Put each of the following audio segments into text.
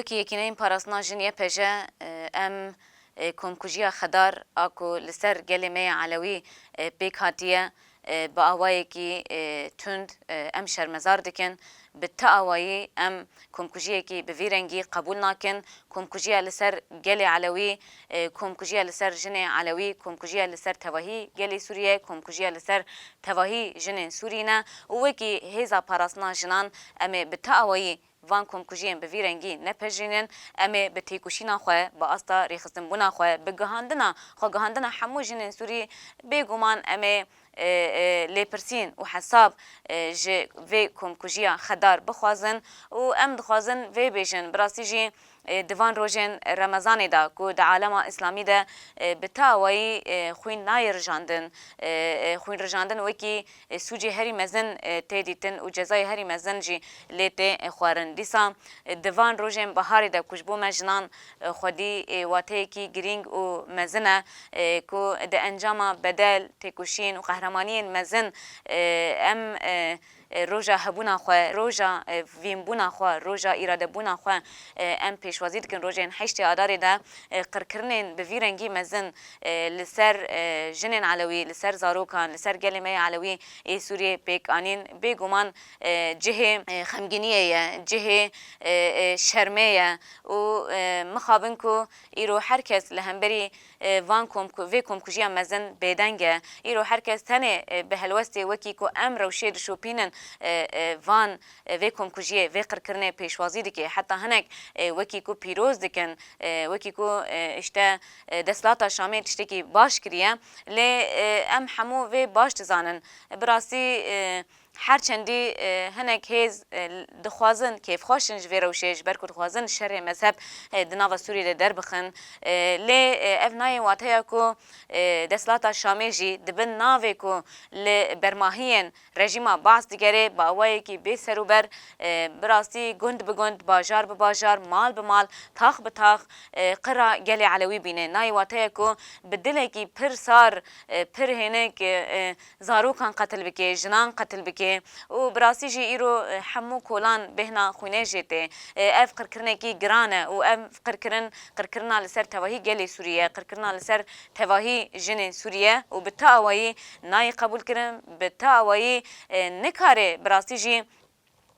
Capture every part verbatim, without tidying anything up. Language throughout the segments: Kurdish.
Ki Yekîneyên Parastina Jin Y P J, e, em, e, komkujiya xedar a ku li ser gelê me yê Elewî, e, pêk hatiye, e, bi awayekî, e, tund, e, em şermezar dikin. Bi ti awayî em komkujiyekî bi vî rengî qebûl nakin. Komkujiya li ser gelê Elewî, e, komkujiya li ser jinê Elewî, komkujiya li ser tevahî gelê Sûriye, komkujiya li ser tevahî jinên Sûrî ne û wekî hêza parastina jinan em ê bi ti awayî van komkujiyên bi vî rengî nepejirînin, em ê bi têkoşîna xwe, bi asta rêxistinbûna xwe, bi gihandina, xwegihandina hemû jinên Sûrî, bêguman em ê, e, e, lêpirsîn û hesab, e, ji vê komkujiya xedar bixwazin û em dixwazin vê bêjin. Bi rastî jî, e, di van rojên Remezanê de ku di alema Îslamî de, e, bi ti awayî, e, xwîn nayê rijandin, e, e, xwîn rijandin wekî e, sûcê herî mezin, e, tê dîtin û cezayê herî mezin jî lê tê, e, xwarin. Dîsa, e, di van rojên biharê de ku ji bo me jinan, e, xwedî, e, wateyekî girîng û mezin e, e, ku di encama bedel, têkoşîn û qehremaniyên mezin, e, em, e, e, roja hebûna xwe, roja, e, vînbûna xwe, roja îradebûna xwe, e, em pêşwazî dikin. Rojên heştê Adarê de, e, qirkirinên bi vî rengî mezin, e, li ser, e, jinên Elewî, li ser zarokan, li ser gelê me yê Elewî ê Sûriyê pêk anîn, bêguman, e, cihê, e, xemgîniyê ye, cihê, e, e, şermê ye û, e, mixabin ku îro her kes li hemberî, e, van komku-, vê komkujiya mezin bêdeng e. Îro her kes tenê, e, bi helwestê wekî ku em rewşê dişopînin, e, e, van, e, vê komkujiyê, vê qirkirinê pêşwazî dike. Heta hinek, e, wekî ku pîroz dikin, e, wekî ku, e, işte, e, desthilata Şamê tiştekî baş kiriye. Lê, e, em hemû vê baş dizanin. Bi rastî, e, her çendî, e, hinek hêz, e, dixwazin kêfxweş in ji vê rewşê, ji ber ku dixwazin şerê mezheb, e, di nava Sûriyê de derbixin. E, lê, e, ev nayê wateya ku, e, desthilata Şamê jî di bin navê ku li bermahiyên rejîma Baas digere, bi awayekî bê serûber, e, bi rastî gund bi gund, bajar bi bajar, mal bi mal, tax bi tax, e, qira gelê Elewî bîne. Nayê wateya ku bi dilekî pir sar, e, pir hênik, e, e, zarokan qetil bike, jinan qetil bike û bi rastî jî îro, e, hemû kolan bêhna xwînê jê tê. E, ev qirkirinekî giran e û ev qirkirin, qirkirina li ser tevahî gelê Sûrî ye, qirkirina li ser tevahî jinên Sûrî ye û bi ti awayî nayê qebûlkirin, bi ti awayî, e, nikare bi rastî jî,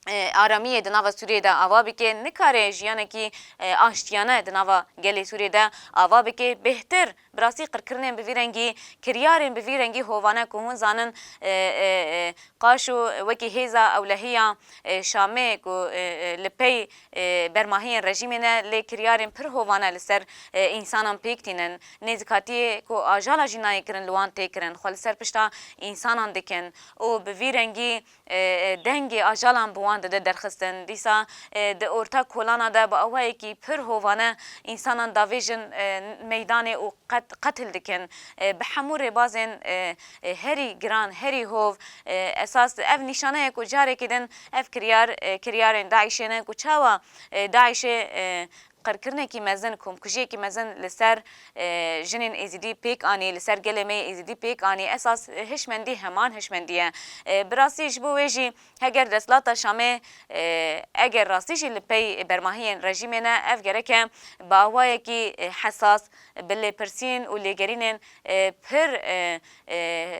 e, aramiyê di nava Sûriyê de ava bike, nikare jiyanekî, e, aştiyane di nava gelê Sûriyê de ava bike. Bêhtir, bi rastî qirkirinên bi vî rengî, kiryarên bi vî rengî hovane ku hûn zanin, e, e, e, qaşo wekî hêza ewlehiya, e, Şamê ku, e, e, li pey, e, bermahiyên rejîmê ne, lê kiryarên pir hovane li ser, e, însanan pêk tînin. Nêzîkatiyê ku ajala jî nayê kirin li wan tê kirin, xwe li ser pişta însanan dikin û bi vî rengî, e, e, dengê ajalan bi wan dide derxistin. Dîsa, e, di orta kolana de bi awayekî pir hovane însanan davêjin, e, meydanê û qet-, qetil dikin. E, bi hemû rêbazên, e, e, herî giran, herî hov, e, esas ev nîşane ye ku carekî din ev kiryar, e, kiryarên DAIŞê ne ku çawa, e, DAIŞê, e, qirkirinekî mezin, komkujiyekî mezin li ser, e, jinên Êzidî pêk anî, li ser gelê me yê Êzidî pêk anî. Esas, e, hişmendî heman hişmendî ye. E, bi rastî ji bo wê jî heger desthilata Şamê, e, eger rastî jî li pey bermahiyên rejîmê ne, ev gereke bi awayekî, e, hesas, bi lêpirsîn û lêgerînên, e, pir, e, e,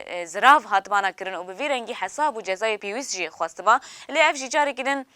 e, zirav hatibana kirin û bi vî rengî hesab û cezayê pêwîst jî xwestiba. Lê ev jî carekî din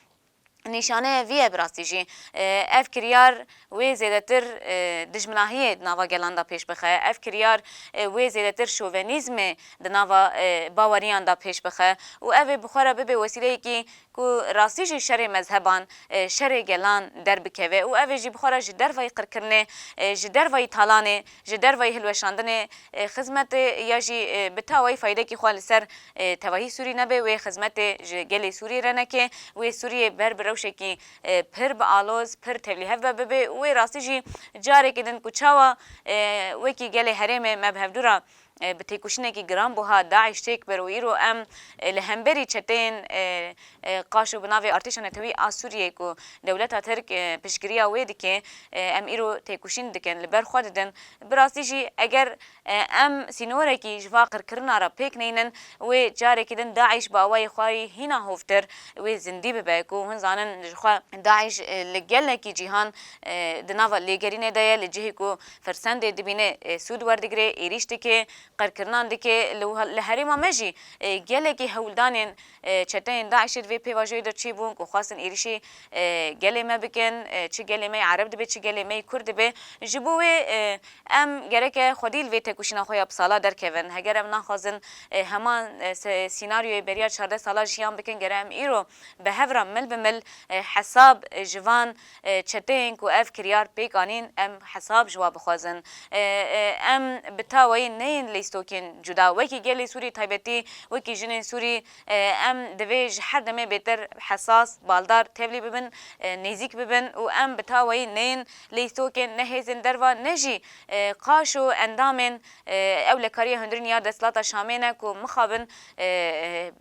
nîşaneyê vî ye bi rastî jî. E, ev kiryar wê zêdetir, e, dijminahiyê di nava gelan de pêş bixe. Ev kiryar, e, wê zêdetir şovenîzmê di nava, e, baweriyan de pêş bixe. Û ev ê bi xwe re bibe wesîleyekî ku rastî jî şerê mezheban, e, şerê gelan derbikeve. Û ev ê jî bi xwe re ji dervayî qirkirinê, e, ji dervayî talanê, ji dervayî hilweşandinê, e, xizmetê ya jî, e, bi tawayî faydekî xwe li ser, e, tevahî Sûrî nebe, wê xizmetê ji gelê Sûrî re neke, wê Sûriyê ber bi rewşekî, e, pir bi aloz, pir tevlîhev ve bibe û wê rastî jî carekê din ku çawa, e, wekî gelê herêmê me bi hevdû re e, bi têkoşînekî giran bû ha DAIŞ têk bir û îro em, e, li hemberî çeteyên, e, e, qaşo bi navê Artêşa Netewî a Sûriyê ku dewleta Tirk, e, piştgiriya wê dike, e, em îro têkoşîn dikin, li ber xwe didin. Bi rastî jî eger, e, em sînorekî ji va qirkirina re pêk neynin, wê carekî din DAIŞ bi awayê xwe yî hîna hovtir, wê zindî bibe ku hûn zanin ji xwe DAIŞ, e, li gelekî cîhan, e, di nava lêgerînê de ye, li cihê ku firsendê dibîne, e, sûd werdigire, êrîş dike, qirkirinan dike. Li, li herêma me jî, e, gelekî hewldanên, e, çeteyên DAIŞê di vê pêvajoyê de çêbûn ku xwestin êrîşê, e, gelê me bikin, e, çi gelê me yê Ereb dibe, çi gelê me yê Kurd dibe. Ji bo wê, e, em gereke xwedî li vê têkoşîna xwe ya bi sala derkevin. Heger em naxwazin, e, heman, e, se-, sînaryoyê beriya çardeh sala jiyan bikin, gere em îro bi hev re mil bi mil, e, hesab, e, ji van, e, çeteyên ku ev kiryar pêk anîn, em hesab ji wa bixwazin. E, e, em bi tawayî neyên lîstokên cuda. Wekî gelê Sûrî taybetî, wekî jinên Sûrî, e, em divê ji her demê bêtir hesas, baldar, tevlî bibin, e, nêzîk bibin û em bi tawayî neyên lîstokên ne hêzên derva, ne jî, e, qaşo endamên, e, ewlekariya hundirîn ya desthilata Şamê ne ku mixabin, e, e,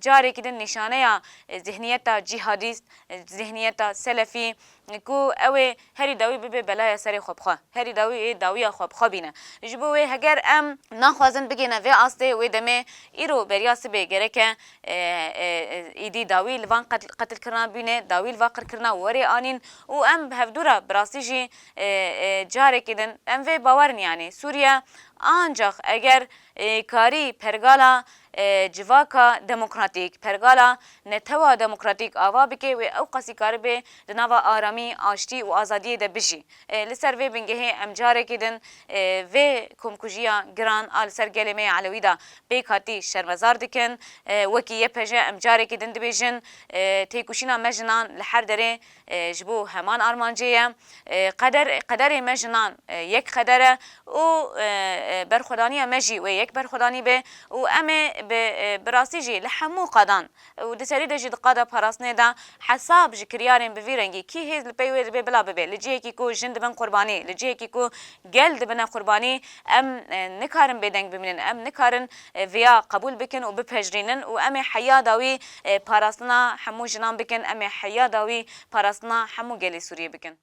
carekî din nîşaneya, e, zihniyeta cîhadîst, e, zihniyeta selefî, ku ew ê herî dawî bibe belaya serê xwe bi xwe, herî dawî ê dawiya xwe bi xwe bîne. Ji bo wê heger em naxwazin bigihine vê astê, wê demê îro beriya sibê gereke, e, e, e, êdî dawî li van qet-, qetilkirina bîne, dawî li van qirkirina werê anîn û em bi hevdû re bi rastî jî, e, e, carekî din em vê bawer in, yanî Sûriye ancax eger, e, karî pergala, e, civaka demokratîk, pergala netewa demokratîk ava bike, wê ew qasî karibe di nava aramî, aştî û azadiyê de bijî. E, li ser vê bingehê em carekî din, e, vê komkujiya giran a li ser gelê me yê Elewî de pêk hatî şermezar dikin. E, wekî Y P J em carekî din dibêjin, e, têkoşîna me jinan li her derê, e, ji bo heman armancê ye. E, qeder, qederê me jinan, e, yek qeder e û, e, e, berxwedaniya me jî wê yek berxwedanî be û em ê bi, e, bi rastî jî li hemû qadan û di serî de jî di qada parastinê de hesab ji kiryarên bi vî rengî kî hêz li pey wê dibe bila bibe. Li cihekî ku jin dibin qurbanî, li cihekî ku gel dibine qurbanî, em, e, nikarin bêdeng bimînin, em nikarin, e, viya qebûl bikin û bipejirînin û em ê heya dawî, e, parastina hemû jinan bikin, em ê heya dawî parastina hemû gelê Sûriyê bikin.